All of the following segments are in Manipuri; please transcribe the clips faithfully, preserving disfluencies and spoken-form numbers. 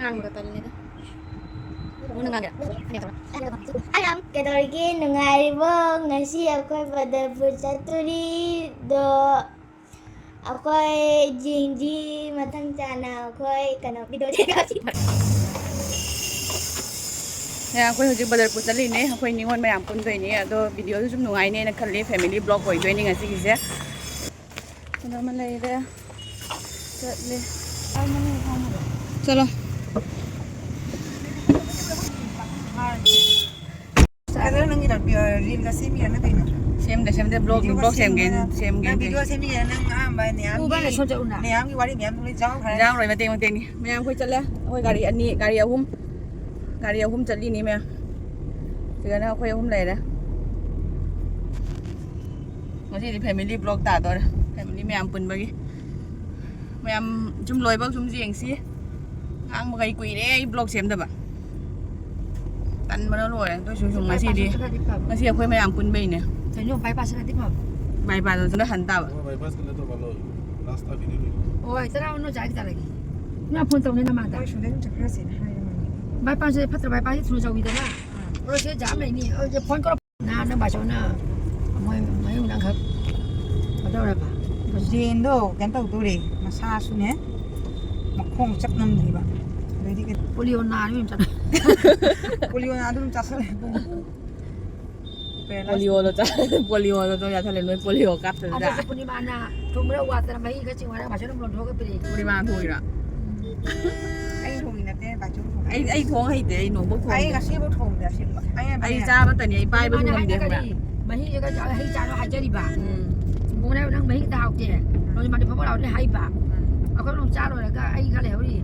ꯉꯥꯡꯕꯗꯣ ꯇꯜꯂꯦꯗ꯫ ꯅꯪꯅ ꯉꯥꯡꯒꯦꯔꯥ? ꯑꯩꯅ ꯇꯧꯔꯣ꯫ ꯀꯩꯗꯧꯔꯤꯒꯦ? ꯅꯨꯡꯉꯥꯏꯔꯤꯕꯣ? ꯉꯁꯤ ꯑꯩꯈꯣꯏ ꯕꯗꯔꯄꯨꯔ ꯆꯠꯇꯣꯔꯤꯗꯣ꯫ ꯑꯩꯈꯣꯏ ꯖꯤꯡꯗꯤ ꯃꯊꯪ ꯆꯥꯅ ꯑꯩꯈꯣꯏ ꯀꯩꯅꯣ ꯚꯤꯗꯤꯑꯣ ꯊꯦꯡꯅꯁꯤ꯫ ꯑꯩꯈꯣꯏ ꯍꯧꯖꯤꯛ ꯕꯗꯔꯄꯨꯔ ꯆꯠꯂꯤꯅꯦ꯫ ꯑꯩꯈꯣꯏ ꯅꯤꯉꯣꯜ ꯃꯌꯥꯝ ꯄꯨꯟꯗꯣꯏꯅꯦ꯫ ꯑꯗꯣ ꯚꯤꯗꯤꯑꯣꯗꯨ ꯁꯨꯝ ꯅꯨꯡꯉꯥꯏꯅꯦꯅ ꯈꯜꯂꯤ꯫ ꯐꯦꯃꯤꯂꯤ ꯕ꯭ꯂꯣꯛ ꯑꯣꯏꯗꯣꯏꯅꯤ ꯉꯁꯤꯒꯤꯁꯦ꯫ ꯑꯗꯨ ꯑꯃ ꯂꯩꯔꯦ꯫ ꯆꯠꯂꯦ꯫ ꯆꯠꯂꯣ꯫ ꯀꯗꯔ ꯅꯪꯒꯤ ꯔꯤꯜꯒ ꯁꯦꯝꯃꯤꯔ ꯅꯪ ꯀꯩꯅꯣ? ꯁꯦꯝꯗꯦ, ꯁꯦꯝꯗꯦ, ꯕ꯭ꯂꯣꯛ, ꯚꯤꯗꯤꯑꯣꯒ ꯕ꯭ꯂꯣꯛ ꯁꯦꯝꯒꯦ, ꯁꯦꯝꯃꯤꯔ? ꯁꯦꯝꯒꯦ, ꯅꯪ ꯁꯦꯝꯒꯦ꯫ ꯚꯤꯗꯤꯑꯣ ꯁꯦꯝꯃꯤꯔ ꯅꯪ ꯑꯍꯥꯟꯕ ꯅꯦꯍꯥꯝꯒꯤ, ꯎꯕ ꯂꯩꯁꯣꯟ ꯆꯠꯂꯨꯅ꯫ ꯅꯦꯍꯥꯝꯒꯤ ꯋꯥꯔꯤ ꯃꯌꯥꯝ ꯂꯣꯏ ꯌꯥꯎꯈ꯭ꯔꯦ꯫ ꯌꯥꯎꯔꯣꯏ, ꯃꯇꯦꯛ ꯃꯇꯦꯛꯅꯤ꯫ ꯃꯌꯥꯝ ꯑꯩꯈꯣꯏ ꯆꯠꯂꯦ꯫ ꯑꯩꯈꯣꯏ ꯒꯥꯔꯤ ꯑꯅꯤ, ꯒꯥꯔꯤ ꯑꯍꯨꯝ, ꯒꯥꯔꯤ ꯑꯍꯨꯝ ꯆꯠꯂꯤꯅꯤ ꯃꯌꯥꯝ꯫ ꯁꯤꯗꯅ ꯑꯩꯈꯣꯏ ꯑꯍꯨꯝ ꯂꯩꯔꯦ꯫ ꯉꯁꯤꯗꯤ ꯐꯦꯃꯤꯂꯤ ꯕ꯭ꯂꯣꯛ ꯇꯥꯗꯣꯔꯦ꯫ ꯐꯦꯃꯤꯂꯤ ꯃꯌꯥꯝ ꯄꯨꯟꯕꯒꯤ꯫ ꯃꯌꯥꯝ ꯁꯨꯝ ꯂꯣꯏꯕ ꯁꯨꯝ ꯌꯦꯡꯁꯤ꯫ ꯉꯥꯡꯕꯈꯩ ꯀꯨꯏꯔꯦ ꯑꯩ ꯕ꯭ꯂꯣꯛ ꯁꯦꯝꯗꯕ꯫ ꯇꯟꯕꯅ ꯂꯣꯏꯔꯦ꯫ ꯑꯗꯨꯏꯁꯨ ꯁꯨꯝ ꯉꯁꯤꯗꯤ, ꯉꯁꯤ ꯑꯩꯈꯣꯏ ꯃꯌꯥꯝ ꯄꯨꯟꯕꯩꯅꯦ꯫ ꯀꯩꯅꯣ, ꯕꯥꯏꯄꯥꯁ ꯈꯔꯗꯤ ꯐꯕ꯫ ꯕꯥꯏꯄꯥꯁꯇꯨꯅ ꯍꯟ ꯇꯥꯕ꯫ ꯑꯣ, ꯕꯥꯏꯄꯥꯁ ꯀꯩꯅꯣ ꯇꯧꯕ ꯂꯣ-, ꯂꯥꯁ ꯑꯥꯚꯦꯅ꯭ꯌꯨ꯫ ꯍꯣꯏ, ꯇꯔꯥ ꯅꯣꯏ ꯆꯥꯒꯤ ꯇꯥꯔꯒꯦ꯫ ꯅꯪ ꯐꯣꯟ ꯇꯧꯅꯦ ꯅꯃꯥꯗ꯫ ꯃꯣꯏ ꯁꯣꯝꯗꯩ ꯑꯗꯨꯝ ꯆꯠꯈ꯭ꯔꯁꯦꯅ ꯍꯥꯏꯔꯦ ꯃꯣꯏꯒꯤ꯫ ꯕꯥꯏꯄꯥꯁꯁꯦ ꯐꯠꯇ꯭ꯔ? ꯕꯥꯏꯄꯥꯁꯁꯦ ꯊꯨꯅ ꯆꯧꯕꯤꯗꯅ꯫ ꯑꯥ꯫ ꯍꯣꯏ, ꯁꯤꯗ ꯖꯥꯝ ꯂꯩꯅꯤ꯫ ꯑ, ꯐꯣꯟ ꯀꯧꯔꯛ-, ꯅꯍꯥꯟ ꯅꯪ ꯕꯥꯆꯧꯅ ꯃꯣꯏ ꯃꯌꯨꯝꯗ ꯑꯃꯈꯛ ꯀꯩꯅꯣ ꯇꯧꯔꯕ? ꯖꯦꯟꯗꯣ ꯀꯩꯅꯣ ꯇꯧꯗꯣꯔꯦ, ꯃꯁꯥꯁꯨꯅꯦ, ꯃꯈꯣꯡ ꯆꯠ ꯉꯝꯗ꯭ꯔꯤꯕ꯫ ꯑꯗꯩꯗꯤ ꯀꯩꯅꯣ ꯄꯣꯂꯤꯑꯣ ꯅꯥꯔ ꯑꯗꯨꯝ ꯆꯠ-, ꯄꯣꯂꯤꯑꯣ ꯅꯥꯔ ꯑꯗꯨꯝ ꯆꯥꯁꯜꯂꯦ꯫ ꯄꯣꯂꯤꯑꯣꯗꯣ ꯆꯥ-, ꯄꯣꯂꯤꯑꯣꯗꯣ ꯆꯥ ꯆꯥꯁꯜꯂꯦ, ꯅꯣꯏ ꯄꯣꯂꯤꯑꯣ ꯀꯥꯞꯇꯕꯤꯗ꯫ ꯑꯗꯨꯁꯨ ꯄꯨꯔꯅꯤꯃꯥꯅ ꯊꯨꯝ ꯈꯔ ꯋꯥꯠꯇꯅ ꯃꯍꯤ ꯈꯔ ꯆꯤꯡꯉꯨ ꯍꯥꯏꯔꯒ ꯕꯥꯆꯧꯅ ꯂꯣꯟꯊꯣꯛꯑꯒ ꯄꯤꯔꯛꯏ꯫ ꯄꯨꯔꯅꯤꯃꯥ ꯊꯣꯡꯉꯤꯔꯣ? ꯑꯩ ꯊꯣꯡꯉꯤ ꯅꯠꯇꯦ, ꯕꯥꯆꯧꯅ ꯊꯣꯡꯉꯤ꯫ ꯑꯩ, ꯑꯩ ꯊꯣꯡ ꯍꯩꯇꯦ, ꯑꯩ ꯅꯣꯡꯐꯥꯎ ꯊꯣꯡꯗꯦ꯫ ꯑꯩ ꯉꯁꯤꯐꯥꯎ ꯊꯣꯡꯗꯦ ꯑꯁꯦꯡꯕ꯫ ꯑꯩꯅꯅꯦ, ꯑꯩ ꯆꯥꯕꯇꯅꯤ, ꯑꯩ ꯄꯥꯏꯕꯁꯨ ꯁꯨꯃꯥꯏꯅ ꯉꯝꯗꯦ ꯍꯥꯏꯅ ꯈꯪꯕ꯭ꯔꯥ? ꯀꯔꯤ ꯃꯍꯤꯁꯤꯒ ꯍꯩ ꯆꯥꯅꯣ ꯍꯥꯏꯖꯔꯤꯕ꯫ ꯎꯝ꯫ ꯃꯣꯅ ꯅꯪ ꯃꯍꯤ ꯈꯤꯇ ꯍꯥꯎꯇꯦ꯫ ꯎꯝ꯫ ꯍꯧꯖꯤꯛ ꯃꯥꯗꯤ ꯐꯕ ꯂꯥꯎꯔꯅꯤ ꯍꯥꯏꯕ꯫ ꯎꯝ꯫ ꯑꯩꯈꯣꯏ ꯑꯗꯨꯝ ꯆꯥ ꯂꯣꯏꯔꯒ ꯑꯩ ꯈꯔ ꯂꯩꯍꯧꯔꯤ꯫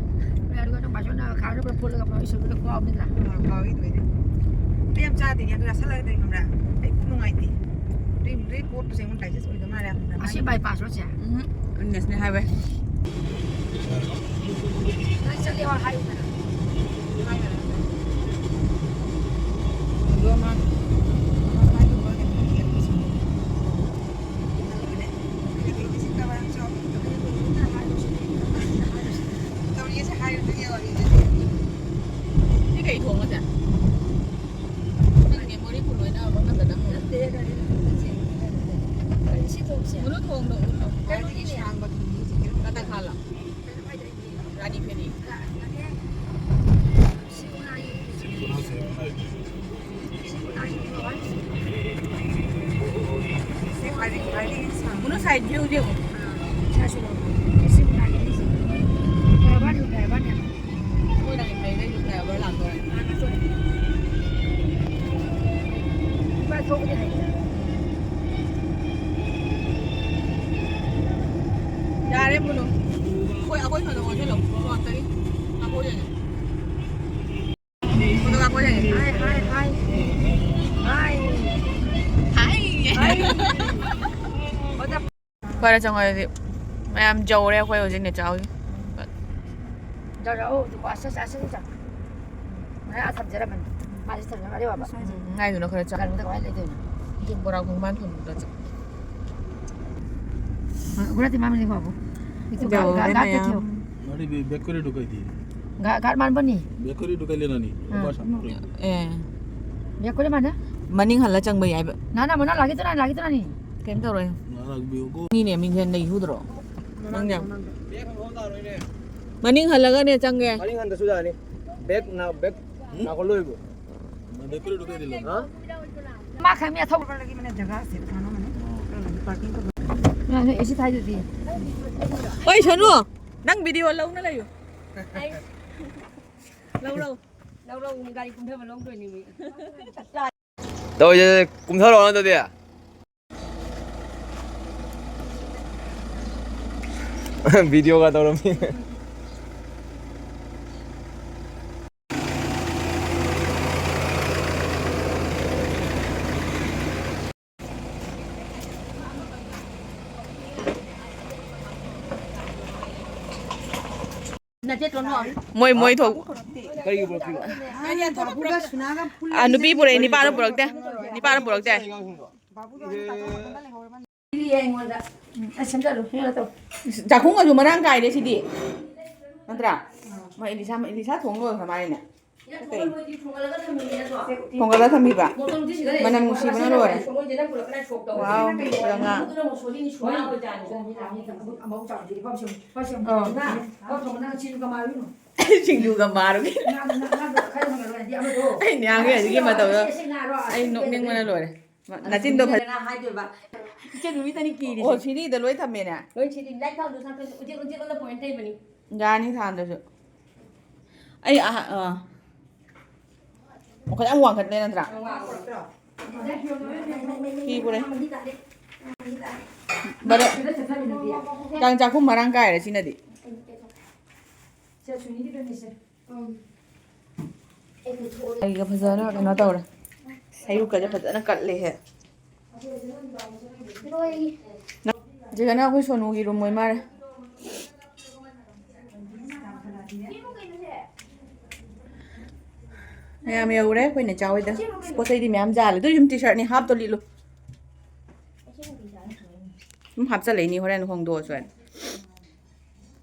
ꯑꯗꯨꯒ ꯑꯗꯨꯝ ꯕꯥꯆꯧꯅ ꯈꯥꯡꯗ ꯄꯨꯂꯞ ꯐꯨꯠꯂꯒ ꯄꯨꯂꯞ ꯏꯁꯤꯡꯗꯨꯗ ꯈꯣꯛꯑꯕꯅꯤꯅ꯫ ꯑꯥ, ꯍꯥꯎꯋꯤ ꯑꯗꯨꯃꯥꯏꯅ꯫ ꯑꯩ ꯌꯥꯝ ꯆꯥꯗꯦꯅꯦ, ꯑꯗꯨ ꯆꯥꯁꯤꯜꯂꯒ ꯀꯩꯅꯣ ꯈꯪꯕ꯭ꯔꯥ? ꯑꯩ ꯄꯨꯛ ꯅꯨꯡꯉꯥꯏꯇꯦ꯫ ꯑꯗꯨꯏ, ꯑꯗꯨꯏ ꯄꯣꯠꯇꯨꯁꯦ ꯑꯩꯉꯣꯟꯗ ꯗꯥꯏꯖꯦꯁ ꯑꯣꯏꯗꯧ ꯃꯥꯜꯂꯦ ꯍꯥꯏꯕ꯫ ꯑꯁꯤ ꯕꯥꯏꯄꯥꯁ ꯔꯣꯗꯁꯦ? ꯎꯝ, ꯅꯦꯁꯅꯦꯜ ꯍꯥꯏꯋꯦ꯫ ꯅꯪ ꯆꯠꯂꯦ ꯍꯥꯏꯌꯨꯗꯅ꯫ ꯇꯧꯔꯤꯁꯦ ꯍꯥꯏꯔꯨꯗꯣꯏꯅꯦ ꯋꯥꯔꯤꯁꯦ꯫ ꯍꯧꯖꯤꯛ ꯍꯧꯖꯤꯛ ꯏꯁꯥꯁꯨ ꯂꯧ꯫ ꯁꯤ ꯅꯨꯡꯉꯥꯏꯒꯅꯤ ꯁꯤ꯫ ꯐꯔꯕ ꯅꯨꯡꯉꯥꯏꯔꯕ ꯅꯦ꯫ ꯃꯣꯏꯅ ꯍꯌꯦꯡ ꯐꯩꯗ ꯌꯨꯝꯗ ꯌꯥꯕ ꯂꯥꯛꯇꯣꯔꯦ꯫ ꯑꯥ, ꯂꯥꯛꯇꯣꯔꯦ꯫ ꯏꯄꯥ ꯊꯣꯛꯄꯗꯤ ꯍꯩꯇꯦ꯫ ꯌꯥꯔꯦ ꯃꯨꯅꯨ꯫ ꯑꯩꯈꯣꯏ, ꯑꯩꯈꯣꯏ ꯁꯣꯝꯗ ꯑꯣꯟꯁꯤꯜꯂꯣ꯫ ꯁꯣꯝꯗꯒꯤ꯫ ꯀꯥꯞꯄꯛꯑꯣ ꯌꯥꯏꯌꯦ꯫ ꯐꯣꯇꯣ ꯀꯥꯞꯄꯛꯑꯣ ꯌꯥꯏꯌꯦ꯫ ꯍꯥꯏ, ꯍꯥꯏ, ꯍꯥꯏ꯫ ꯍꯥꯏ꯫ ꯍꯥꯏ꯫ ꯍꯥꯏ꯫ ꯐꯔꯦ, ꯆꯪꯉꯣ ꯑꯗꯨꯗꯤ꯫ ꯃꯌꯥꯝ ꯌꯧꯔꯦ ꯑꯩꯈꯣꯏ ꯍꯧꯖꯤꯛ ꯅꯦꯆꯥ ꯍꯣꯏꯒꯤ꯫ ꯌꯧꯔꯛꯑꯣ, ꯑꯗꯨꯒ ꯑꯁ, ꯑꯁ, ꯑꯁ, ꯑꯁ꯫ ꯃꯌꯥ ꯊꯝꯖꯔꯝꯃꯅꯤ꯫ ꯃꯥꯁꯤ ꯊꯝꯖꯔꯝꯃꯅꯤ, ꯕꯕꯥ꯫ ꯎꯝ, ꯉꯥꯏꯗꯨꯅ ꯈꯔ ꯆꯥ꯫ ꯀꯩꯅꯣꯗ ꯀꯃꯥꯏꯅ ꯂꯩꯗꯣꯏꯅꯣ? ꯑꯗꯨ ꯕꯣꯔꯥ ꯈꯣꯡꯕꯥꯟ ꯊꯣꯡꯕꯗ ꯆꯥ꯫ ꯎꯒ꯭ꯔꯥꯇꯤ ꯃꯥꯃꯤ ꯂꯩꯈꯣ, ꯑꯕꯨ꯫ ꯏꯇꯨ, ꯒꯥ-, ꯒꯥ-, ꯒꯥ-, ꯃꯌꯥꯝ꯫ ꯇꯦꯊꯤꯌꯣ꯫ ꯑꯗꯨꯗꯤ ꯕꯦꯀꯔꯤ ꯗꯨꯀꯥꯏꯗꯤ꯫ ꯒꯥ-, ꯒꯥꯔ ꯃꯥꯟꯕꯅꯤ꯫ ꯕꯦꯀꯔꯤ ꯗꯨꯀꯥꯏ ꯂꯩꯅꯅꯤ꯫ ꯑꯥ꯫ ꯎꯄꯥ ꯁꯥꯟꯅꯔꯣꯏ꯫ ꯑꯦ꯫ ꯕꯦꯀꯔꯤ ꯃꯥꯟꯅ? ꯃꯅꯤꯡ ꯍꯜꯂ ꯆꯪꯕ ꯌꯥꯏꯕ꯫ ꯅꯥ, ꯅꯥ, ꯃꯅꯥ ꯂꯥꯛꯈꯤꯗꯣꯏꯅꯤ, ꯂꯥꯛꯈꯤꯗꯣꯏꯅꯤ꯫ ꯀꯩꯝ ꯇꯧꯔꯣꯏ꯫ ꯅꯥ ꯂꯥꯛꯄꯤꯌꯨꯀꯣ꯫ ꯃꯤꯅꯦ, ꯃꯤꯡꯁꯦꯜ ꯂꯩꯍꯨꯗ꯭ꯔꯣ? ꯅꯪ ꯌꯥꯝ꯫ ꯃꯅꯤꯡ ꯍꯜꯂꯒꯅꯦ ꯆꯪꯒꯦ꯫ ꯃꯅꯤꯡ ꯍꯟꯗꯁꯨ ꯌꯥꯅꯤ꯫ ꯕꯦꯛ ꯅꯥ-, ꯕꯦꯛ ꯎꯝ? ꯅꯥꯀꯣꯡ ꯂꯣꯏꯕ꯫ ꯕꯦꯀꯔꯤ ꯗꯨꯀꯥꯏꯗꯤ ꯂꯩ꯫ ꯍꯥ? ꯃꯥ ꯈꯪꯃꯤ ꯑꯊꯧꯕ ꯂꯩꯒꯤ ꯃꯅꯦ ꯖꯒꯥ ꯁꯦ ꯊꯥꯅꯣ ꯃꯅꯦ꯫ ꯄꯥꯔꯀꯤꯡ ꯇꯧꯕ꯫ ꯅꯪ ꯑꯦꯁꯤ ꯊꯥꯏꯗꯨꯗꯤ꯫ ꯑꯣꯏ ꯁꯅꯨ, ꯅꯪ ꯚꯤꯗꯤꯑꯣ ꯂꯧꯅ ꯂꯩꯌꯨ꯫ ꯂꯧꯔꯣ꯫ ꯂꯧꯔꯣ, ꯒꯥꯔꯤ ꯀꯨꯝꯊꯕ ꯂꯧꯗꯣꯏꯅꯤ ꯃꯤ꯫ ꯇꯧꯔꯤꯁꯦ ꯀꯨꯝꯊꯔꯛꯑꯣ ꯑꯗꯨꯗꯤ꯫ ꯚꯤꯗꯤꯑꯣꯒ ꯇꯧꯔꯝꯃꯤ꯫ ꯃꯣꯏ, ꯃꯣꯏ ꯊꯣꯛ-, ꯀꯔꯤꯒꯤ ꯄꯨꯔꯛꯇ꯭ꯔꯤꯕ? ꯑꯥ, ꯅꯨꯄꯤ ꯄꯨꯔꯛꯑꯦ, ꯅꯤꯄꯥꯅ ꯄꯨꯔꯛꯇꯦ꯫ ꯅꯤꯄꯥꯅ ꯄꯨꯔꯛꯇꯦ꯫ ꯎꯝ, ꯑꯩ ꯁꯦꯝꯖꯜꯂꯨ, ꯀꯩꯅꯣ ꯇꯧ꯫ ꯆꯥꯛꯈꯨꯝꯒꯁꯨ ꯃꯔꯥꯡ ꯀꯥꯏꯔꯦ ꯁꯤꯗꯤ꯫ ꯅꯠꯇ꯭ꯔꯥ? ꯃꯣꯏ ꯏꯂꯤꯁꯥ, ꯏꯂꯤꯁꯥ ꯊꯣꯡ ꯂꯣꯏꯈ꯭ꯔ ꯃꯥꯜꯂꯦꯅꯦ꯫ ꯀꯩ? ꯊꯣꯡꯒꯠꯂ ꯊꯝꯃꯤꯕ? ꯃꯅꯝ ꯅꯨꯡꯁꯤꯕꯅ ꯂꯣꯏꯔꯦ꯫ ꯋꯥꯎ, ꯄꯨꯔꯥ ꯉꯥ꯫ ꯑꯧ꯫ ꯁꯤꯡꯖꯨꯒ ꯃꯥꯔꯨꯒꯤ꯫ ꯑꯩ ꯅꯌꯥꯝꯒꯤ ꯍꯧꯖꯤꯛꯀꯤ ꯃꯇꯧꯗꯣ ꯑꯩ ꯅꯣꯛꯅꯤꯡꯕꯅ ꯂꯣꯏꯔꯦ꯫ ꯅꯆꯤꯟꯗꯣ ꯐꯖ- ꯍꯥꯏꯗꯣꯏꯕ꯫ ꯏꯆꯦ ꯅꯨꯃꯤꯠꯇꯅꯤ ꯀꯤꯔꯤꯁꯦ꯫ ꯑꯣ, ꯁꯤꯗꯤꯗ ꯂꯣꯏ ꯊꯝꯃꯦꯅꯦ꯫ ꯂꯣꯏ ꯁꯤꯗꯤ ꯂꯥꯏꯔꯤꯛ ꯊꯥꯎꯗꯣ ꯁꯥ ꯎꯆꯦꯛ ꯎꯆꯦꯛ ꯑꯣꯟꯅ ꯄꯣꯏꯟ ꯇꯩꯕꯅꯤ꯫ ꯌꯥꯅꯤ ꯊꯥꯟꯗꯁꯨ꯫ ꯑꯩ ꯑꯍ-, ꯑ꯫ ꯋꯥꯈꯜ ꯌꯥꯝ ꯋꯥꯡꯈꯠꯂꯦ ꯅꯠꯇ꯭ꯔꯥ? ꯌꯥꯝ ꯋꯥꯡꯈꯠꯂꯦ꯫ ꯐꯤ ꯄꯨꯔꯦ꯫ ꯕꯔ-, ꯆꯥꯛ ꯆꯥꯛꯈꯨꯝ ꯃꯔꯥꯡ ꯀꯥꯏꯔꯦ ꯁꯤꯅꯗꯤ꯫ ꯁꯦ, ꯁꯨꯅꯤꯒꯤꯗꯨꯅꯤꯁꯦ꯫ ꯑꯩꯒ ꯐꯖꯅ ꯀꯩꯅꯣ ꯇꯧꯔꯦ꯫ ꯁꯌꯨꯛꯀꯁꯦ ꯐꯖꯅ ꯀꯠꯂꯦꯍꯦ꯫ ꯁꯤꯗꯅ ꯑꯩꯈꯣꯏ ꯁꯣꯅꯨꯒꯤ ꯔꯨꯝ ꯑꯣꯏ ꯃꯥꯜꯂꯦ꯫ ꯃꯌꯥꯝ ꯌꯧꯔꯦ ꯑꯩꯈꯣꯏ ꯅꯦꯆꯥ ꯍꯣꯏꯗ꯫ ꯄꯣꯠ ꯆꯩꯗꯤ ꯃꯌꯥꯝ ꯌꯥꯜꯂꯦ꯫ ꯑꯗꯨ ꯌꯨꯝ ꯇꯤ ꯁꯥꯔꯠꯅꯤ, ꯍꯥꯞꯇꯣ ꯂꯤꯠꯂꯨ꯫ ꯑꯗꯨꯝ ꯍꯥꯞꯆꯜꯂꯛꯏꯅꯤ ꯍꯣꯔꯦꯟ ꯍꯣꯡꯗꯣꯛꯑꯁꯨ ꯍꯥꯏꯅ꯫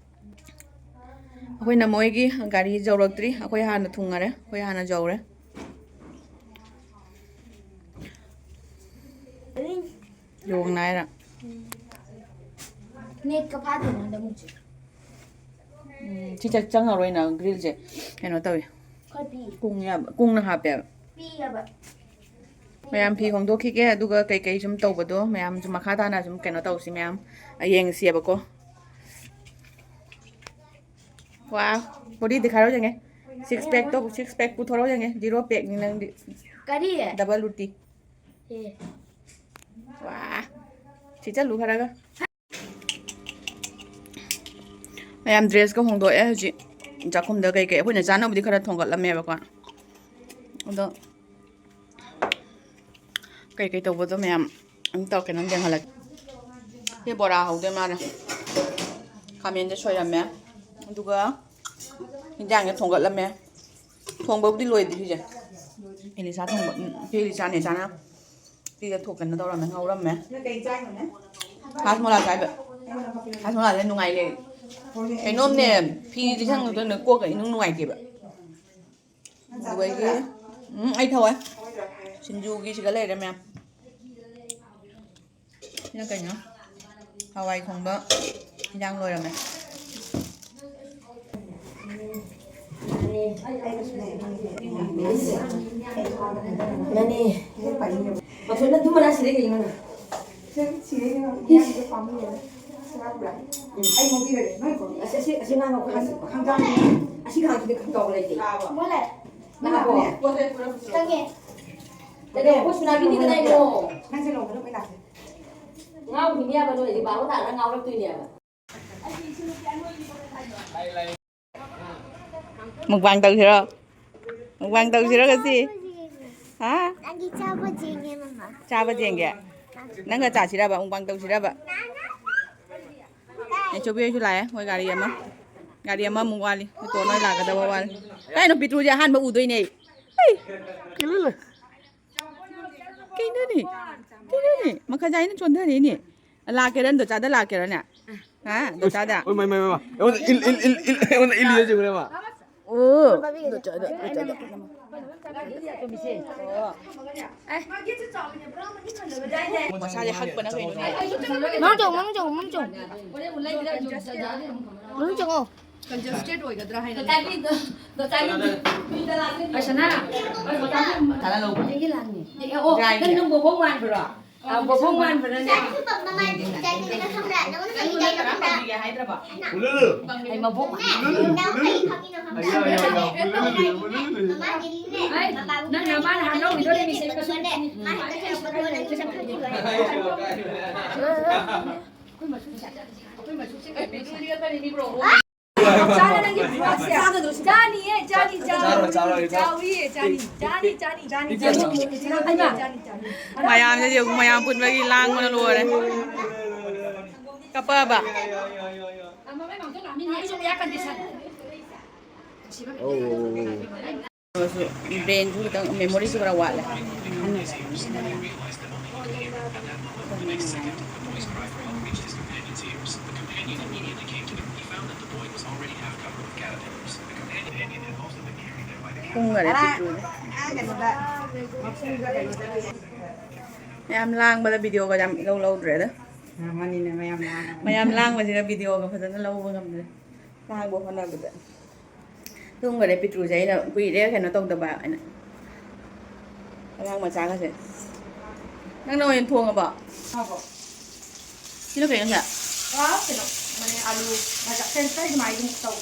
ꯑꯩꯈꯣꯏꯅ ꯃꯣꯏꯒꯤ ꯒꯥꯔꯤ ꯌꯧꯔꯛꯇ꯭ꯔꯤ꯫ ꯑꯩꯈꯣꯏ ꯍꯥꯟꯅ ꯊꯨꯡꯉꯔꯦ꯫ ꯑꯩꯈꯣꯏ ꯍꯥꯟꯅ ꯌꯧꯔꯦ꯫ ꯌꯣꯡ ꯅꯥꯏꯔ꯫ ꯅꯦꯠꯀ ꯐꯥꯗꯦꯅ ꯍꯟꯗꯛ ꯃꯨꯛꯁꯦ꯫ ꯎꯝ, ꯁꯤ ꯆ-, ꯆꯪꯉꯔꯣꯏꯅ ꯒ꯭ꯔꯤꯜꯁꯦ ꯀꯩꯅꯣ ꯇꯧꯋꯤ꯫ ꯈꯔ ꯄꯤ꯫ ꯀꯨꯡ ꯌꯥꯕ, ꯀꯨꯡꯅ ꯍꯥꯞꯄꯦꯕ꯫ ꯄꯤꯑꯕ꯫ ꯃꯌꯥꯝ ꯐꯤ ꯍꯣꯡꯗꯣꯛꯈꯤꯒꯦ, ꯑꯗꯨꯒ ꯀꯩꯀꯩ ꯁꯨꯝ ꯇꯧꯕꯗꯣ ꯃꯌꯥꯝꯁꯨ ꯃꯈꯥ ꯇꯥꯅ ꯁꯨꯝ ꯀꯩꯅꯣ ꯇꯧꯁꯤ ꯃꯌꯥꯝ, ꯑ, ꯌꯦꯡꯁꯦꯕꯀꯣ꯫ ꯋꯥ, body ꯗꯤꯈꯥꯏꯔꯣ ꯌꯦꯡꯒꯦ꯫ Six pack ꯇꯣ, six pack ꯄꯨꯊꯣꯔꯛꯑꯣ ꯌꯦꯡꯒꯦ꯫ Zero pack ꯅꯤ ꯅꯪꯗꯤ꯫ ꯀꯔꯤ? Double ꯔꯨꯇꯤ꯫ ꯑꯦ꯫ ꯋꯥ, ꯁꯤ ꯆꯠꯂꯨ ꯈꯔꯒ꯫ ꯃꯌꯥꯝ dress ꯀ ꯍꯣꯡꯗꯣꯛꯑꯦ ꯍꯧꯖꯤꯛ꯫ ꯆꯥꯛꯈꯨꯝꯗ ꯀꯩꯀꯩ ꯑꯩꯈꯣꯏꯅ ꯆꯥꯅꯕꯗꯤ ꯈꯔ ꯊꯣꯡꯒꯠꯂꯝꯃꯦꯕꯀꯣ꯫ ꯑꯗꯣ ꯀꯩꯀꯩ ꯇꯧꯕꯗꯣ ꯃꯌꯥꯝ ꯑꯗꯨꯝ ꯇꯧꯔꯛꯀꯦ, ꯅꯪ ꯌꯦꯡꯍꯜꯂꯛꯀꯦ꯫ ꯁꯤ ꯕꯣꯔꯥ ꯍꯧꯗꯣꯏ ꯃꯥꯜꯂꯦ꯫ ꯈꯥꯃꯦꯟꯁꯦ ꯁꯣꯏꯔꯝꯃꯦ꯫ ꯑꯗꯨꯒ ꯏꯟꯖꯥꯡꯁꯦ ꯊꯣꯡꯒꯠꯂꯝꯃꯦ꯫ ꯊꯣꯡꯕꯕꯨꯗꯤ ꯂꯣꯏꯗ꯭ꯔꯤ ꯁꯤꯁꯦ꯫ ꯑꯦꯂꯤꯁꯥ ꯊꯣꯡꯕ, ꯎꯝ, ꯏꯆꯦ ꯑꯦꯂꯤꯁꯥꯅꯦ, ꯏꯆꯥꯅ ꯁꯤꯗ ꯊꯣꯛ ꯀꯩꯅꯣ ꯇꯧꯔꯝꯃꯦ, ꯉꯧꯔꯝꯃꯦ꯫ ꯅꯪ ꯀꯩ ꯆꯥꯏꯅꯣꯅꯦ? ꯍꯥꯖꯃꯣꯂꯥ ꯆꯥꯏꯕ꯫ ꯑꯩꯉꯣꯟꯗ ꯍꯥꯞꯄꯤꯔꯣ꯫ ꯍꯥꯖꯃꯣꯂꯥꯁꯦ ꯅꯨꯡꯉꯥꯏ ꯂꯩ꯫ ꯍꯣꯏꯅꯦ, ꯀꯩꯅꯣꯝꯅꯦ, ꯑꯩ ꯐꯤꯁꯦ ꯁꯪꯕꯗ ꯀꯣꯛꯀ ꯏꯅꯨꯡ ꯅꯨꯡꯉꯥꯏꯇꯦꯕ꯫ ꯅꯪ ꯑꯗꯨꯒ ꯑꯩꯒꯤ, ꯆꯥꯕꯤꯕ꯭ꯔꯥ? ꯎꯝ, ꯑꯩ ꯊꯋꯥꯏ꯫ ꯊꯋꯥꯏꯗ꯭ꯔꯥ? ꯁꯤꯡꯖꯨꯒꯤꯁꯤꯒ ꯂꯩꯔꯦ ꯃꯌꯥꯝ꯫ ꯁꯤꯅ ꯀꯩꯅꯣ? ꯍꯋꯥꯏ ꯊꯣꯡꯕ ꯏꯟꯖꯥꯡ ꯂꯣꯏꯔꯝꯃꯦ꯫ ꯃꯥꯅꯦ꯫ ꯃꯊꯣꯏꯅ ꯑꯗꯨꯝ ꯃꯅꯥ ꯁꯤꯔꯦ ꯀꯩꯅꯣ ꯅꯪ? ꯁꯤꯔꯩꯁꯤꯅ ꯏꯌꯥꯡꯁꯦ ꯄꯥꯝꯃꯨꯏꯌꯦ꯫ ꯁꯅꯥ ꯄꯨꯔꯥ꯫ ꯑꯩ ꯉꯧꯕꯤꯔꯒꯦ꯫ ꯅꯣꯏ ꯀꯣ꯫ ꯑꯁ, ꯑꯁꯤ, ꯑꯁꯤ ꯉꯥꯡꯉꯣ꯫ ꯈꯪ-, ꯈꯪꯖꯥꯡ-, ꯑꯁꯤ ꯉꯥꯡꯁꯤꯗꯤ ꯈꯪꯗꯧꯕ ꯂꯩꯇꯦ꯫ ꯃꯣꯏ ꯂꯥꯛꯑꯦ꯫ ꯉꯥꯏꯈꯣ꯫ ꯆꯪꯉꯦ꯫ ꯀꯩꯅꯣ, ꯑꯩꯈꯣꯏ ꯁꯨꯅꯥꯕꯤꯗꯤ ꯀꯗꯥꯏꯅꯣ? ꯅꯪꯁꯦ ꯂꯧꯕ ꯂꯣꯏ ꯂꯥꯛꯀꯦ꯫ ꯉꯥꯎꯈꯤꯅꯦꯕ ꯅꯣꯏꯗꯤ, ꯕꯥꯔꯣ ꯇꯥꯔꯒ ꯉꯥꯎꯔꯛꯇꯣꯏꯅꯦꯕ꯫ ꯃꯨꯛꯕꯥꯡ ꯇꯧꯁꯤꯔꯣ? ꯃꯨꯛꯕꯥꯡ ꯇꯧꯁꯤꯔꯣ ꯉꯁꯤ? ꯍꯥ? ꯑꯩꯗꯤ ꯆꯥꯕ ꯌꯦꯡꯉꯦ, ꯃꯃꯥ꯫ ꯆꯥꯕ ꯌꯦꯡꯒꯦ? ꯅꯪꯒ ꯆꯥꯁꯤꯔꯕ? ꯃꯨꯛꯕꯥꯡ ꯇꯧꯁꯤꯔꯕ? ꯑꯩ ꯆꯧꯕꯤ ꯍꯣꯏꯁꯨ ꯂꯥꯛꯑꯦ꯫ ꯃꯣꯏ ꯒꯥꯔꯤ ꯑꯃ, ꯒꯥꯔꯤ ꯑꯃꯃꯨꯛ ꯋꯥꯠꯂꯤ꯫ ꯃꯣꯏ ꯇꯣꯟ ꯍꯣꯏ ꯂꯥꯛꯀꯗꯕ ꯋꯥꯠꯂꯤ꯫ ꯀꯩꯅꯣ, ꯄꯤꯇ꯭ꯔꯨꯁꯦ ꯑꯍꯥꯟꯕ ꯎꯗꯣꯏꯅꯦ꯫ ꯍꯩ! ꯀꯩꯅꯣꯅꯦ? ꯀꯩꯅꯣꯅꯦ? ꯃꯈꯥꯖꯥꯏꯅ ꯆꯣꯟꯊꯔꯦꯅꯦ꯫ ꯂꯥꯛꯀꯦꯔ, ꯗꯣꯆꯥꯗ ꯂꯥꯛꯀꯦꯔꯅꯦ? ꯍꯥ? ꯗꯣꯆꯥꯗ? ꯑꯣꯏ, ꯃꯥꯏ, ꯃꯥꯏ, ꯃꯥꯏ, ꯃꯥꯏ꯫ ꯑꯩꯉꯣꯟꯗ ꯏꯜ, ꯏꯜ, ꯏꯜ, ꯏꯜ, ꯑꯩꯉꯣꯟꯗ ꯏꯜꯂꯤꯁꯦ ꯌꯦꯡꯉꯨꯅꯦ, ꯃꯥ꯫ ꯑꯣ, ꯗꯣꯆꯥꯗ, ꯗꯣꯆꯥꯗ꯫ ꯃꯁꯥꯁꯦ ꯍꯛꯄꯅ ꯀꯩꯅꯣꯅꯦ꯫ ꯃꯅꯨꯡ ꯆꯪꯉꯣ, ꯃꯅꯨꯡ ꯆꯪꯉꯣ, ꯃꯅꯨꯡ ꯆꯪꯉꯣ꯫ ꯃꯅꯨꯡ ꯆꯪꯉꯣ꯫ Congested ꯑꯣꯏꯒꯗ꯭ꯔꯥ ꯍꯥꯏꯅ꯫ ꯗꯣꯆꯥꯒꯤ, ꯗꯣ-, ꯗꯣꯆꯥꯒꯤ ꯅꯨꯄꯤꯗ ꯂꯥꯛꯀꯅꯤ꯫ ꯑꯁꯅꯥ, ꯍꯣꯏ, ꯗꯣꯆꯥꯒꯤ ꯇꯔꯥ ꯂꯧꯕ꯫ ꯑꯗꯒꯤ ꯂꯥꯛꯅꯤ꯫ ꯑꯦ, ꯑꯣ, ꯅꯪ, ꯅꯪ ꯕꯣꯕꯣꯛ ꯃꯥꯟꯕ꯭ꯔꯣ? ꯑꯥ, ꯕꯣꯕꯣꯛ ꯃꯥꯟꯕ꯭ꯔꯅꯦ? ꯃꯃꯥꯏꯗꯤ ꯗꯣꯆꯥꯒꯤ ꯅꯨꯄꯤꯗ ꯈꯪꯕ꯭ꯔꯥ? ꯅꯉꯣꯟꯗ ꯀꯩ ꯀꯩꯅꯣ ꯈꯪꯕ꯭ꯔꯥ? ꯍꯥꯏꯗ꯭ꯔꯕ? ꯑꯩ ꯃꯕꯣꯛ ꯃꯥꯟꯕ꯫ ꯅꯪ ꯀꯩ ꯈꯪꯉꯤꯅꯣ ꯈꯪꯕ꯭ꯔꯥ? ꯃꯃꯥꯒꯤꯗꯤꯅꯦ, ꯃꯄꯥꯕꯨ ꯅꯪ ꯅꯃꯥꯅ ꯍꯥꯏꯅꯧꯒꯤꯗꯣ ꯂꯩꯃꯤꯟꯅꯩ ꯀꯩꯅꯣꯅꯦ꯫ ꯃꯥ ꯍꯦꯛꯇ ꯀꯩꯅꯣ ꯄꯣꯠꯇꯣ ꯅꯪ ꯆꯠꯈ꯭ꯔꯤꯕ ꯍꯥꯏꯗ꯭ꯔꯕ? ꯆꯥꯅ ꯅꯪꯒꯤ ꯕ꯭ꯔꯣ꯫ ꯆꯥꯅꯤꯌꯦ, ꯆꯥꯅꯤ, ꯆꯥꯅꯤ, ꯆꯥꯔꯣꯏ, ꯆꯥꯔꯣꯏ, ꯆꯥꯔꯣꯏ꯫ ꯆꯥꯎꯏꯌꯦ, ꯆꯥꯅꯤ, ꯆꯥꯅꯤ, ꯆꯥꯅꯤ, ꯆꯥꯅꯤ, ꯆꯥꯅꯤ, ꯆꯥꯅꯤ꯫ ꯃꯌꯥꯝꯁꯦ ꯌꯦꯡꯉꯨ, ꯃꯌꯥꯝ ꯄꯨꯟꯕꯒꯤ ꯂꯥꯡꯕꯅ ꯂꯣꯏꯔꯦ꯫ ꯀꯞꯄꯕ? ꯕ꯭ꯔꯦꯟꯁꯨ ꯈꯤꯇꯪ, ꯃꯦꯃꯣꯔꯤꯁꯨ ꯈꯔ ꯋꯥꯠꯂꯦ꯫ ꯄꯨꯡ ꯈꯔ ꯄꯤꯛꯇ꯭ꯔꯨꯅꯦ꯫ ꯃꯌꯥꯝ ꯂꯥꯡꯕꯗ ꯚꯤꯗꯤꯑꯣꯒ ꯌꯥꯝ ꯏꯂꯧ ꯂꯧꯗ꯭ꯔꯦꯗ꯫ ꯃꯌꯥꯝ ꯂꯥꯡꯕꯁꯤꯗ ꯚꯤꯗꯤꯑꯣꯒ ꯐꯖꯅ ꯂꯧꯕ ꯉꯝꯗ꯭ꯔꯦ꯫ ꯂꯥꯡꯕ ꯍꯣꯠꯅꯕꯗ꯫ ꯇꯨꯝꯈꯔꯦ ꯄꯤꯇ꯭ꯔꯨꯁꯦ, ꯑꯩꯅ ꯀꯨꯏꯔꯦ ꯀꯩꯅꯣ ꯇꯧꯗꯕ ꯍꯥꯏꯅ꯫ ꯑꯉꯥꯡ ꯃꯆꯥꯒꯁꯦ꯫ ꯅꯪꯅ ꯑꯣꯏꯅ ꯊꯣꯡꯉꯕꯣ? ꯍꯥꯎꯕ꯭ꯔꯣ? ꯁꯤꯅ ꯀꯩꯅꯣ ꯁꯦ? ꯀꯩꯅꯣ, ꯃꯅꯦ, ꯑꯂꯨ ꯚꯖꯥ, French fry ꯑꯗꯨꯃꯥꯏꯅ ꯑꯗꯨꯝ ꯇꯧ꯫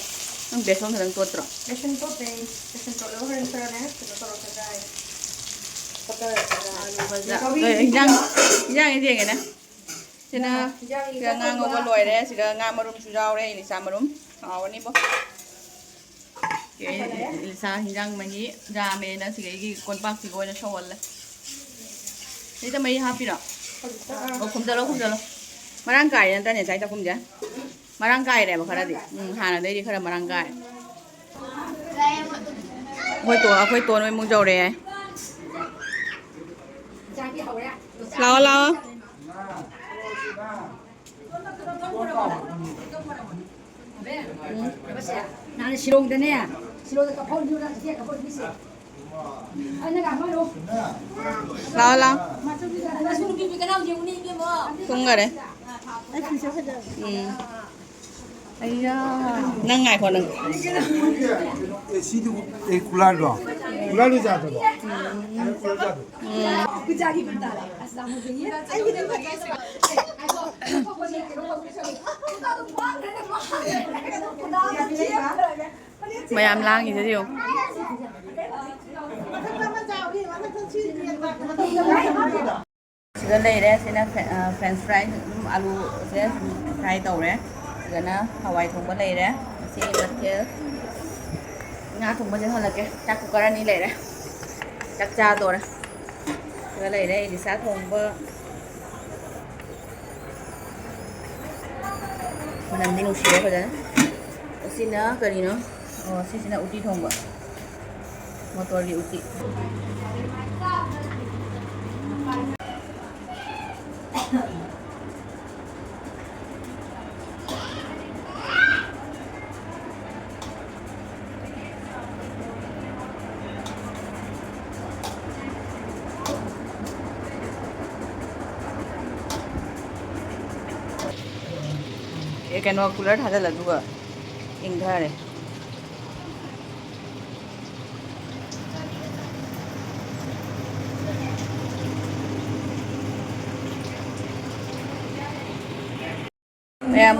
ꯅꯪ ꯕꯦꯁꯣꯟ ꯈꯛꯇꯪ ꯇꯣꯠꯇ꯭ꯔꯣ? ꯕꯦꯁꯟ ꯇꯣꯠꯇꯦ꯫ ꯕꯦꯁꯟ ꯇꯣꯠꯂꯒ ꯍꯣꯔꯦꯟ ꯈꯔꯅꯦ ꯀꯩꯅꯣ ꯇꯧꯔꯛꯀꯗ꯭ꯔꯥ ꯍꯥꯏ꯫ ꯀꯣꯕꯤ ꯍꯤꯟꯖꯥꯡ ꯍꯤꯟꯖꯥꯡꯁꯦ ꯌꯦꯡꯒꯦꯅꯦ꯫ ꯁꯤꯅ ꯍꯤꯟꯖꯥꯡ ꯁꯤꯗ ꯉꯥ ꯆꯥꯛ ꯊꯣꯡꯕ꯫ ꯉꯧꯕ ꯂꯣꯏꯔꯦ꯫ ꯁꯤꯗ ꯉꯥ ꯃꯔꯨꯝꯁꯨ ꯌꯥꯎꯔꯦ, ꯏꯂꯤꯁꯥ ꯃꯔꯨꯝ꯫ ꯍꯥꯎꯔꯅꯤꯕꯣ꯫ ꯏꯂꯤꯁꯥ ꯍꯤꯟꯖꯥꯡ ꯃꯍꯤ ꯌꯥꯝꯃꯦꯅ ꯁꯤꯗꯩꯒꯤ ꯀꯣꯟꯄꯥꯛꯁꯤꯒ ꯑꯣꯏꯅ ꯁꯧꯍꯜꯂꯦ꯫ ꯁꯤꯗ ꯃꯍꯤ ꯍꯥꯞꯄꯤꯔꯣ? ꯑꯣ, ꯈꯨꯝꯖꯜꯂꯣ, ꯈꯨꯝꯖꯜꯂꯣ꯫ ꯃꯔꯥꯡ ꯀꯥꯏꯔꯦ ꯅꯠꯇ꯭ꯔꯅꯦ, ꯉꯁꯥꯏ ꯆꯥꯛꯈꯨꯝꯁꯦ? ꯃꯔꯥꯡ ꯀꯥꯏꯔꯦꯕ ꯈꯔꯗꯤ꯫ ꯎꯝ, ꯍꯥꯟꯅꯗꯩꯗꯤ ꯈꯔ ꯃꯔꯥꯡ ꯀꯥꯏꯔꯦ꯫ ꯑꯩꯈꯣꯏ ꯇꯣꯟ, ꯑꯩꯈꯣꯏ ꯇꯣꯟ ꯍꯣꯏ ꯏꯃꯨꯡ ꯌꯧꯔꯛꯑꯦ꯫ ꯂꯥꯛꯑꯣ, ꯂꯥꯛꯑꯣ꯫ ꯅꯍꯥꯟ ꯁꯤꯂꯣꯡꯗꯅꯦ, ꯁꯤꯂꯣꯡꯗ ꯀꯞꯐꯧꯔꯤꯗꯨ ꯅꯪ ꯏꯆꯦ ꯀꯞꯐꯧꯔꯤꯗꯨ ꯁꯦ꯫ ꯑꯩꯅ ꯀꯥꯞꯐꯧꯔꯣ꯫ ꯂꯥꯛꯑꯣ, ꯂꯥꯛꯑꯣ꯫ ꯃꯆꯨ ꯐꯖꯅ ꯅꯁꯨ ꯅꯨꯄꯤ ꯃꯤꯠ ꯀꯅꯥ ꯌꯦꯡꯉꯨꯅꯤ ꯏꯕꯦꯝꯃ? ꯇꯨꯝꯈꯔꯦ꯫ ꯎꯝ꯫ ꯑꯩꯌꯥ꯫ ꯅꯪ ꯉꯥꯏꯈꯣ, ꯅꯪ꯫ ꯑꯦ, ꯁꯤꯗꯨꯕꯨ, ꯑꯦ, ꯀꯨꯂꯥꯔꯗꯣ? ꯀꯨꯂꯥꯔꯗꯨ ꯌꯥꯗꯕ? ꯀꯨꯂꯥꯔ ꯌꯥꯗꯕ? ꯎꯝ꯫ ꯄꯨꯖꯥꯒꯤ ꯃꯇꯥꯗ꯫ ꯑꯁ, ꯂꯥꯃꯣꯟ ꯆꯪꯉꯤ꯫ ꯑꯩꯒꯤꯗꯤ ꯃꯇꯥ꯫ ꯃꯌꯥꯝ ꯂꯥꯡꯉꯤꯁꯦ ꯌꯦꯡꯉꯣ꯫ ꯁꯤꯗ ꯂꯩꯔꯦ꯫ ꯁꯤꯅ ꯐ꯭ꯔꯦ-, ꯑ, French fry, ꯑꯗꯨꯝ ꯑꯂꯨꯁꯦ ꯁꯨꯝ fry ꯇꯧꯔꯦ꯫ ꯁꯤꯗꯅ ꯍꯋꯥꯏ ꯊꯣꯡꯕ ꯂꯩꯔꯦ꯫ ꯉꯁꯤꯒꯤ ꯃꯊꯦꯜ ꯉꯥ ꯊꯣꯡꯕꯁꯦ ꯍꯜꯂꯛꯀꯦ꯫ ꯆꯥꯛ cooker ꯑꯅꯤ ꯂꯩꯔꯦ꯫ ꯆꯥꯛ ꯆꯥꯗꯣꯔꯦ꯫ ꯁꯤꯗ ꯂꯩꯔꯦ ꯏꯂꯤꯁꯥ ꯊꯣꯡꯕ꯫ ꯃꯅꯝꯗꯤ ꯅꯨꯡꯁꯤꯔꯦ ꯐꯖꯅ꯫ ꯑꯁꯤꯅ ꯀꯔꯤꯅꯣ? ꯑꯣ, ꯁꯤꯁꯤꯅ ꯎꯇꯤ ꯊꯣꯡꯕ꯫ ꯃꯣꯇꯣꯔꯒꯤ ꯎꯇꯤ꯫ ꯑꯦ, ꯀꯩꯅꯣ, cooler ꯊꯥꯖꯤꯜꯂ ꯑꯗꯨꯒ ꯏꯪꯊꯔꯦ꯫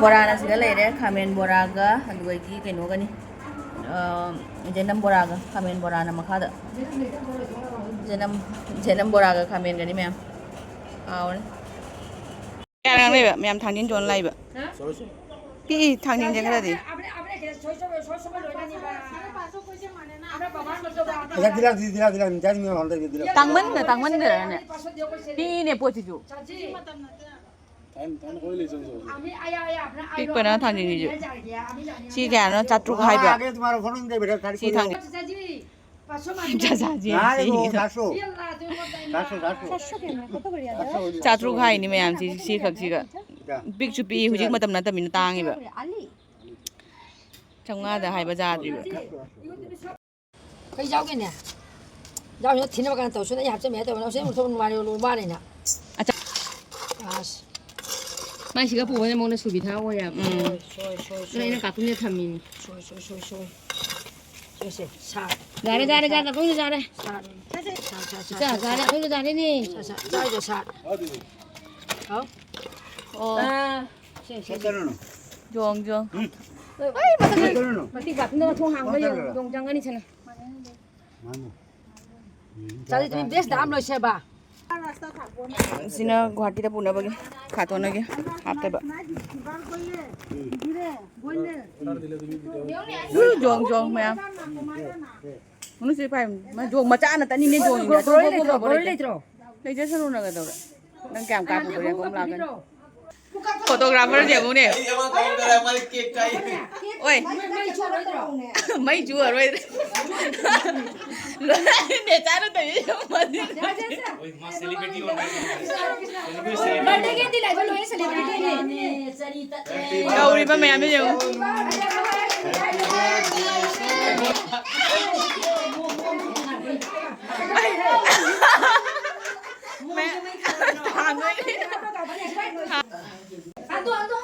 ꯕꯣꯔꯥꯅ ꯁꯤꯗ ꯂꯩꯔꯦ, ꯈꯥꯃꯦꯟ ꯕꯣꯔꯥꯒ ꯑꯗꯨꯗꯒꯤ ꯀꯩꯅꯣꯒꯅꯤ, ꯑ, ꯖꯦꯅꯝ ꯕꯣꯔꯥꯒ, ꯈꯥꯃꯦꯟ ꯕꯣꯔꯥꯅ ꯃꯈꯥꯗ꯫ ꯖꯦꯅꯝ, ꯖꯦꯅꯝ ꯕꯣꯔꯥꯒ ꯈꯥꯃꯦꯟꯒꯅꯤ ꯃꯌꯥꯝ꯫ ꯍꯥꯎꯔꯅꯤ꯫ ꯀꯌꯥ ꯉꯥꯡꯅꯩꯕ? ꯃꯌꯥꯝ ꯊꯥꯡꯖꯤꯡ ꯌꯣꯟ ꯂꯥꯛꯏꯕ꯫ ꯄꯤꯛꯏ ꯊꯥꯡꯖꯤꯡꯁꯦ ꯈꯔꯗꯤ꯫ ꯇꯥꯡꯃꯟꯅ, ꯇꯥꯡꯃꯟꯈ꯭ꯔꯦꯅꯦ꯫ ꯄꯤꯛꯏꯅꯦ ꯄꯣꯠꯁꯤꯁꯨ꯫ ꯄꯤꯛꯄꯅ ꯊꯥꯡꯖꯤꯡꯁꯤꯁꯨ꯫ ꯁꯤ ꯀꯌꯥꯅꯣ? ꯆꯥꯇ꯭ꯔꯨꯛ ꯍꯥꯏꯕ꯫ ꯁꯤ ꯊꯥꯡꯖꯤꯡ꯫ ꯆꯥ ꯆꯥꯁꯤ ꯍꯥꯏꯁꯤ꯫ ꯆꯥꯇ꯭ꯔꯨꯛ ꯍꯥꯏꯅꯤ ꯃꯌꯥꯝꯁꯤ, ꯁꯤ ꯈꯛꯁꯤꯒ꯫ ꯄꯤꯛꯁꯨ ꯄꯤꯛꯏ, ꯍꯧꯖꯤꯛ ꯃꯇꯝ ꯅꯠꯇꯕꯅꯤꯅ ꯇꯥꯡꯉꯤꯕ꯫ ꯆꯥꯝꯃꯉꯥꯗ ꯍꯥꯏꯕ ꯌꯥꯗ꯭ꯔꯤꯕ꯫ ꯀꯩ ꯌꯥꯎꯒꯦꯅꯦ? ꯌꯥꯎꯁꯤꯅ ꯊꯤꯅꯕ ꯀꯥꯟꯗ ꯇꯧꯁꯤꯅ ꯑꯩ ꯍꯥꯞꯆꯤꯟꯕ ꯌꯥꯏ ꯇꯧꯕꯅꯦ꯫ ꯍꯧꯖꯤꯛ ꯑꯃꯨꯛ ꯊꯣꯛ ꯅꯨꯡꯉꯥꯏꯔꯦ, ꯂꯣꯏ ꯃꯥꯅꯤꯅ꯫ ꯑꯆꯥ꯫ ꯑꯁ꯫ ꯃꯥꯏꯁꯤꯒ ꯄꯨꯕꯅ ꯃꯉꯣꯟꯗ ꯁꯨꯕꯤꯊꯥ ꯑꯣꯏ ꯍꯥꯏꯕ꯫ ꯎꯝ꯫ ꯁꯣꯏ, ꯁꯣꯏ, ꯑꯗꯨꯅ ꯁꯣꯏ꯫ ꯑꯩꯅ ꯀꯥꯞꯇꯨꯝꯁꯦ ꯊꯝꯃꯤꯅꯤ꯫ ꯁꯣꯏ, ꯁꯣꯏ, ꯁꯣꯏ, ꯁꯣꯏ꯫ ꯁꯣꯏꯁꯦ, ꯁꯥꯠ꯫ ꯌꯥꯔꯦ, ꯌꯥꯔꯦ, ꯌꯥꯔꯦ, ꯀꯥꯞꯇꯨꯝꯁꯦ ꯌꯥꯔꯦ꯫ ꯁꯥꯠ꯫ ꯁꯥꯠ, ꯁꯥꯠ, ꯁꯥꯠ, ꯏꯆꯥ, ꯁꯥꯠ, ꯌꯥꯔꯦ, ꯁꯥꯠ꯫ ꯀꯥꯞꯇꯨꯝꯁꯦ ꯌꯥꯔꯦꯅꯦ꯫ ꯁꯥꯠ, ꯁꯥꯠ, ꯏꯆꯥꯒꯤꯗꯣ ꯁꯥꯠ꯫ ꯍꯥꯎ꯫ ꯑꯣ꯫ ꯑꯥ꯫ ꯁꯦ, ꯁꯦ, ꯁꯦ꯫ ꯌꯣꯡ, ꯌꯣꯡ꯫ ꯎꯝ꯫ ꯑꯩ ꯃꯊꯛꯇ ꯀꯩꯗꯧꯔꯤꯅꯣ? ꯃꯇꯤꯛ ꯄꯥꯛꯇꯨꯅ ꯊꯣꯡ ꯍꯥꯡꯕ ꯌꯣꯡ, ꯃꯊꯛꯇ꯫ ꯌꯣꯡ ꯆꯪꯒꯅꯤ ꯁꯤꯅ꯫ ꯃꯥꯅꯤ꯫ ꯆꯥꯔꯤ ꯇꯨꯃꯤ ꯕꯦꯁ ꯗꯥꯝ ꯂꯣꯏꯁꯦꯕ꯫ ꯁꯤꯅ ꯒꯨꯍꯥꯇꯤꯗ ꯄꯨꯅꯕꯒꯤ ꯀꯥꯔꯇꯣꯟꯗꯒꯤ ꯍꯥꯞꯇꯣꯏꯕ꯫ ꯎ, ꯌꯣꯡ, ꯌꯣꯡ ꯃꯌꯥꯝ꯫ ꯎꯅꯨ ꯁꯤ ꯄꯥꯏ, ꯃꯥ ꯌꯣꯡ ꯃꯆꯥ ꯅꯠꯇꯅꯤꯅꯦ ꯌꯣꯡꯉꯤꯅꯦ꯫ ꯕꯣꯔꯣꯏ ꯂꯩꯇ꯭ꯔꯣ? ꯕꯣꯔꯣꯏ ꯂꯩꯇ꯭ꯔꯣ? ꯂꯩꯖꯁꯅꯨꯅ ꯀꯩꯗꯧꯔꯦ? ꯅꯪ ꯀꯌꯥꯝ ꯀꯥꯞꯄꯨꯕ ꯌꯥꯏ? ꯀꯣꯝ ꯂꯥꯛꯀꯅꯤ꯫ Photographer ꯁꯦ ꯌꯦꯡꯉꯨꯅꯦ꯫ ꯑꯩꯗꯤ ꯑꯃ ꯀꯥꯎꯔꯝꯗꯔꯦ, ꯑꯃ cake ꯀꯥꯏ꯫ ꯑꯣꯏ꯫ ꯃꯩ ꯆꯨꯔꯣꯏꯗ꯭ꯔꯣ? ꯃꯩ ꯆꯨꯔꯔꯣꯏ꯫ ꯂꯣꯏꯔꯦ, ꯅꯦꯆꯥ ꯅꯠꯇꯕꯤ꯫ ꯌꯥꯔꯦ, ꯌꯥꯔꯦ, ꯌꯥꯔꯦ꯫ Birthday cake ꯇꯤ ꯂꯥꯛꯏꯕ ꯂꯣꯏꯅ celebrity ꯅꯦ꯫ ꯇꯧꯔꯤꯕ ꯃꯌꯥꯝꯗꯣ ꯌꯦꯡꯉꯨ꯫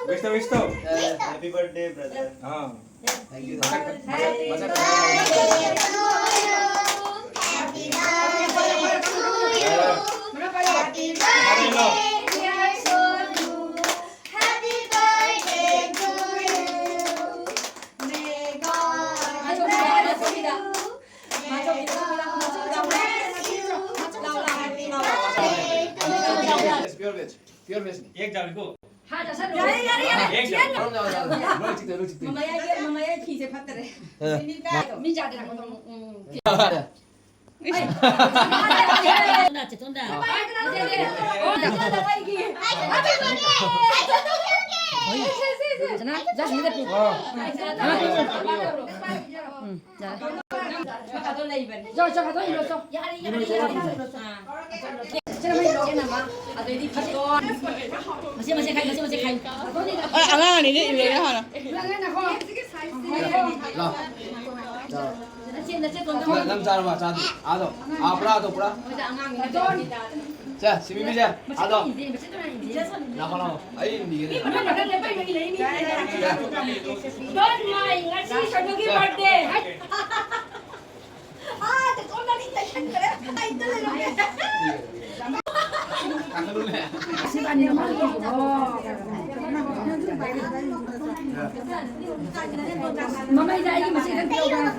Wish to, wish to. Happy birthday, brother. हाँ। Pure veg, pure veg ꯅꯤ꯫ ꯑꯦꯛ ꯆꯥꯕꯤꯀꯣ꯫ ꯍꯥ, ꯆꯥꯁꯜꯂꯨ꯫ ꯌꯥꯔꯦ, ꯌꯥꯔꯦ, ꯌꯥꯔꯦ꯫ ꯑꯦꯛ ꯆꯥꯕꯤ꯫ ꯂꯣꯏ ꯆꯤꯛꯇꯦ, ꯂꯣꯏ ꯆꯤꯛꯇꯦ꯫ ꯃꯃꯥꯏ ꯌꯥꯏ, ꯃꯃꯥꯏ ꯌꯥꯏ ꯐꯤꯁꯦ ꯐꯠꯇ꯭ꯔꯦ꯫ ꯑꯦ꯫ ꯃꯤ ꯆꯥꯗꯦ꯫ ꯎꯝ, ꯎꯝ꯫ ꯆꯦꯇꯣꯟꯗ꯫ ꯆꯦꯇꯣꯟꯗ꯫ ꯆꯦꯇꯣꯟꯗ꯫ ꯁꯦ, ꯁꯦ, ꯁꯦ꯫ ꯁꯅꯥ, just ꯃꯤꯗ ꯄꯤ꯫ ꯎꯝ꯫ ꯌꯥꯔꯦ꯫ ꯆꯣ, ꯆꯣ, ꯐꯥꯗꯣꯛ ꯏꯜꯂꯣ, ꯆꯣ꯫ ꯌꯥꯔꯦ, ꯌꯥꯔꯦ, ꯌꯥꯔꯦ꯫ ꯑꯗꯩꯗꯤ ꯐꯤꯖꯣꯜ꯫ ꯃꯆꯦꯠ, ꯃꯆꯦꯠ ꯈꯥꯏ, ꯃꯆꯦꯠ, ꯃꯆꯦꯠ ꯈꯥꯏ꯫ ꯑ, ꯑꯉꯥꯡ ꯑꯅꯤꯗꯤ ꯏꯜꯂꯣꯅꯦ ꯍꯥꯟꯅ꯫ ꯂꯥꯎ꯫ ꯅꯆꯦ, ꯅꯆꯦ ꯇꯣꯟ ꯅꯪ, ꯅꯪ ꯆꯥꯔꯕ? ꯆꯥꯗ꯭ꯔꯤ? ꯑꯥꯗꯣ꯫ ꯑꯥ, ꯄꯨꯔꯥ, ꯑꯗꯣ, ꯄꯨꯔꯥ꯫ ꯃꯣꯏꯗ ꯑꯉꯥꯡꯅꯤꯅ ꯇꯧꯔꯤꯗ꯫ ꯁꯦ, ꯁꯤ ꯄꯤꯕꯤꯁꯦ꯫ ꯃꯆꯦꯠ ꯑꯗꯣ꯫ ꯏꯟꯗꯦ, ꯃꯆꯦꯠ ꯏꯟꯗꯦ꯫ ꯂꯥꯛꯑꯣ, ꯂꯥꯛꯑꯣ꯫ ꯑꯩ ꯏꯟꯕꯤꯒꯦꯅꯦ꯫ ꯃꯣꯏ ꯃꯊꯛꯇ ꯄꯩꯕꯒꯤ ꯂꯩ ꯃꯤ꯫ ꯏꯕꯦꯝꯃ, ꯉꯁꯤ ꯀꯩꯅꯣꯒꯤ ꯁꯦ꯫ Birthday꯫ ꯑꯥ, ꯇꯣꯝꯅ ꯃꯤ ꯇꯩꯁꯟꯈ꯭ꯔꯦ꯫ ꯇꯩꯇ ꯂꯩꯔꯝꯃꯦ꯫ ꯊꯥꯡꯒꯠꯂꯨꯅꯦ꯫ ꯃꯃꯩꯗ ꯑꯩꯒꯤ ꯃꯆꯦ ꯈꯔ ꯄꯤꯔꯛꯎꯗꯅ꯫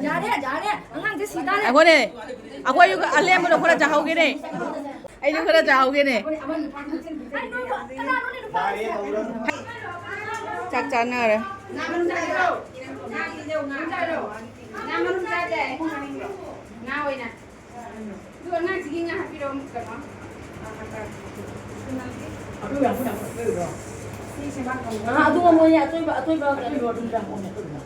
ꯌꯥꯔꯦ, ꯌꯥꯔꯦ꯫ ꯑꯉꯥꯡꯁꯦ ꯁꯤ ꯇꯥꯔꯦ꯫ ꯑꯩꯈꯣꯏꯅꯦ, ꯑꯩꯈꯣꯏꯁꯨ ꯑꯂꯦꯝꯕꯗꯣ ꯈꯔ ꯆꯥꯍꯧꯒꯦꯅꯦ꯫ ꯑꯩꯁꯨ ꯈꯔ ꯆꯥꯍꯧꯒꯦꯅꯦ꯫ ꯆꯥꯛ ꯆꯥꯅꯔꯦ꯫ ꯉꯥ ꯃꯔꯨꯝ ꯆꯥꯗ꯭ꯔꯣ? ꯉꯥ ꯃꯔꯨꯝ ꯆꯥꯗꯦ꯫ ꯉꯥ ꯑꯣꯏꯅ꯫ ꯑꯗꯨ ꯑꯉꯥꯡꯁꯤꯒꯤ ꯉꯥ ꯍꯥꯞꯄꯤꯔꯛꯑꯣ, ꯀꯩꯅꯣ? ꯑꯗꯨ ꯌꯥꯝ ꯀꯨꯏꯅ ꯍꯥꯞꯄ ꯂꯩꯕ꯭ꯔꯣ? ꯁꯤ ꯁꯦꯝꯕꯥ ꯀꯧꯕ꯫ ꯑꯥ, ꯑꯗꯨꯒ ꯃꯣꯏ ꯑꯇꯣꯏꯕ, ꯑꯇꯣꯏꯕ ꯑꯇꯣꯏꯕ ꯑꯗꯨꯝ ꯆꯥꯊꯣꯛꯑꯣ, ꯑꯇꯣꯏꯕ꯫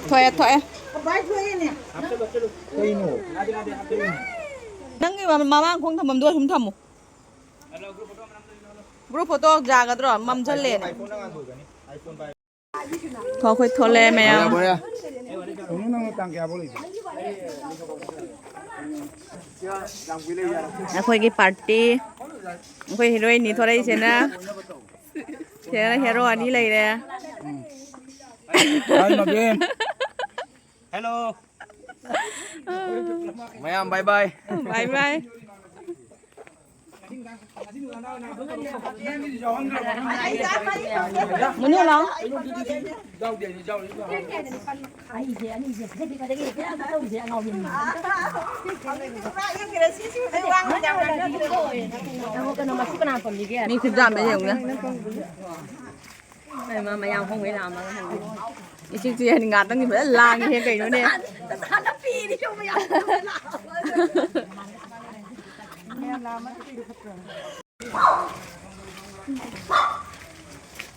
ꯊꯣꯛꯑꯦ, ꯊꯣꯛꯑꯦ꯫ ꯀꯩꯅꯣ? ꯅꯪꯒꯤ ꯃꯃꯥꯡ ꯈꯣꯡ ꯊꯝꯐꯝꯗꯣ ꯑꯗꯨꯝ ꯊꯝꯃꯨ꯫ Group photo ꯌꯥꯒꯗ꯭ꯔꯣ? ꯃꯝꯖꯜꯂꯦꯅ꯫ ꯊꯣ-, ꯑꯩꯈꯣꯏ ꯊꯣꯛꯂꯛꯑꯦ ꯃꯌꯥꯝ꯫ ꯌꯥꯕ꯭ꯔꯣ, ꯌꯥ? ꯅꯪ ꯇꯥꯡ ꯀꯌꯥ ꯐꯥꯎ ꯂꯩꯒꯦ? ꯑꯩꯈꯣꯏꯒꯤ party꯫ ꯑꯩꯈꯣꯏ heroine ꯅꯤ ꯊꯣꯛꯂꯛꯏꯁꯤꯅ꯫ ꯁꯤꯗꯅ hero ꯑꯅꯤ ꯂꯩꯔꯦ꯫ ꯍꯥꯏ ꯃꯕꯦꯝ꯫ Hello꯫ ꯃꯌꯥꯝ bye bye꯫ Bye bye꯫ ꯃꯅꯨꯡ ꯂꯥꯎ꯫ ꯃꯤ ꯈꯨꯌꯥꯝꯗ ꯌꯦꯡꯉꯨꯅꯦ꯫ ꯃꯌꯥꯝ ꯍꯣꯡꯉꯩ ꯂꯥꯛꯑꯝꯃꯒ ꯍꯪꯉꯤ꯫ ꯏꯆꯤꯛ ꯆꯤꯛꯑꯦ, ꯉꯥꯛꯇꯪꯗꯤ ꯐꯖꯅ ꯂꯥꯡꯉꯤꯍꯦ ꯀꯩꯅꯣꯅꯦ꯫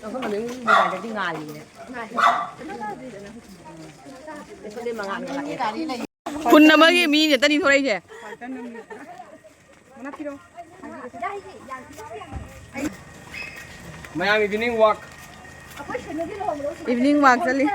ꯑꯩꯈꯣꯏ ꯃꯅꯤꯡ ꯃꯣꯕꯥꯏꯜꯗꯗꯤ ꯉꯥꯜꯂꯤꯅꯦ꯫ ꯈꯨꯟ ꯑꯃꯒꯤ ꯃꯤ ꯅꯠꯇꯅꯤ ꯊꯣꯔꯛꯏꯁꯦ꯫ ꯃꯌꯥꯝ evening walk꯫ Evening walk ꯆꯠꯂꯤ꯫